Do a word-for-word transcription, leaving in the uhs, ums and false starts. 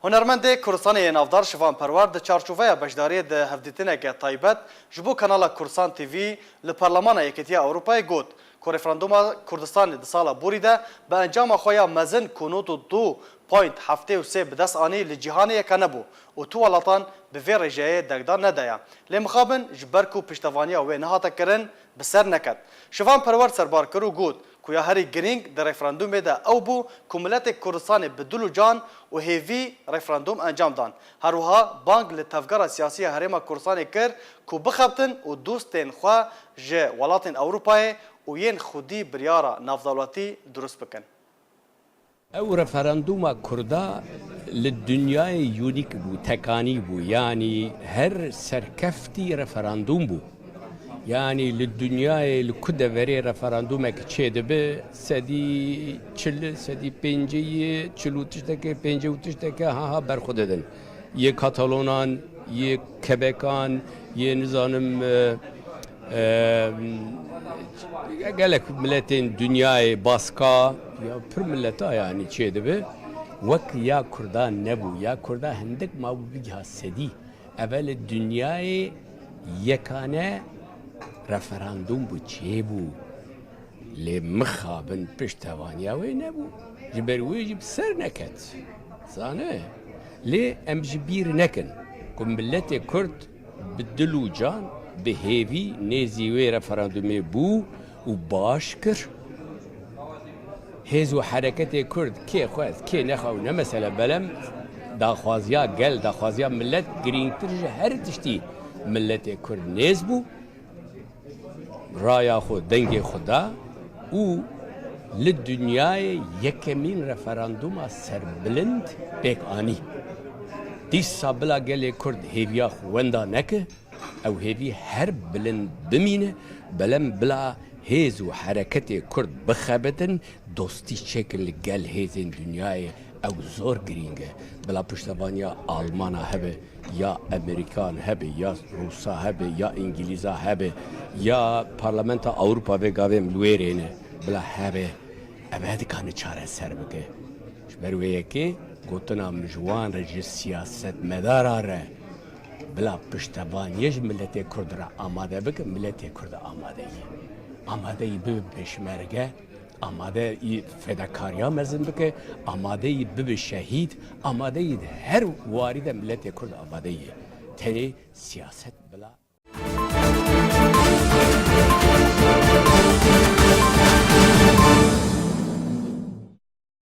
Hunermendê Kurdistanê yê navdar Şivan Perwer di çarçoveya beşdariyê di hevdîtineke taybet ji bo kanala Kurdistan T V li Parlemana Yekîtiya Ewropayê got ku referandûma Kurdistanê di sala borî de bi encama xwe ya mezin ku nod û du point heftê û sê bi dest anî li cîhanê yekane bû û tu welatan bi vê rêjeyê degdan nedaye. Lê mixabin ji ber ku piştevaniya wê nehate kirin, bi ser neket. Şivan Perwer serbar kir û got ku ya herî girîng di referandûmê de ew bû ku miletê Kurdistanê bi dil û can û hêvî referandûm encam dan. Her wiha bang li tevgera siyasî ya Herêma Kurdistanê kir ku bixebtin û dostên xwe ji welatên Ewropayê û yên xwedî biryara navdewletî dirust bikin. Ew referandûma Kurda li dinyayê unîk bû, tekanî bû. Yanî her serkeftî referandûm bû. Yanî li dinyayê li ku deverê referandûmek çêdibe, sedî çil, sedî pêncî, çil û tiştekê, pêncî û tiştekê, ha ha berxwe didin. Yê Katalonan, yê Kebekan, yê nizanim, e, e, gelek miletên dinyayê, Baska, ya pir mileta yanî çêdibe. Wek ya Kurda nebû. Ya Kurda hindik mabû bigiha sedî. Eve li dinyayê yekane referandûm bû, çêbû. Lê mixabin piştevaniya wê nebû. Ji ber wê jî bi ser neket. Zane? Lê em ji bîr nekin ku miletê Kurd bi dil û can, bi hêvî nêzî wê referandumê bû û baş kir. Hêz û hereketê Kurd kê xwest, kê nexwest ne mesele, belem daxwaziya gel, daxwaziya milet girîngtir ji her tiştî miletê Kurd nêz bû. Raya xwe, dengê xwe da û li dinyayê yekemîn referanduma serbilind pêk anî. Dîsa bila gelê Kurd hêviya xwe wenda neke, ew hêvî her bilind bimîne, belem bila hêz û hereketê Kurd bixebitin, dostî çêkin li gel hêzên dinyayê, ew zor girîng e. Bila piştevaniya Almana hebe, ya Emerîkan hebe, ya Rûsa hebe, ya Îngilîza hebe, ya Parlamenta Ewropa vê gavê em li wê rê ne, bila hebe, ev he dikane çareser bike. Ji ber wê yekê gotina min ji wan re, ji siyasetmedara re, bila piştevaniyê ji miletê Kurd re amade bike, miletê Kurd amade ye. Amade ye bibe pêşmerge, amade yî fedakariya mezin bike, amade yî bibe şehîd, amade yî di her warî de miletê Kurd amade ye. Tenê siyaset bila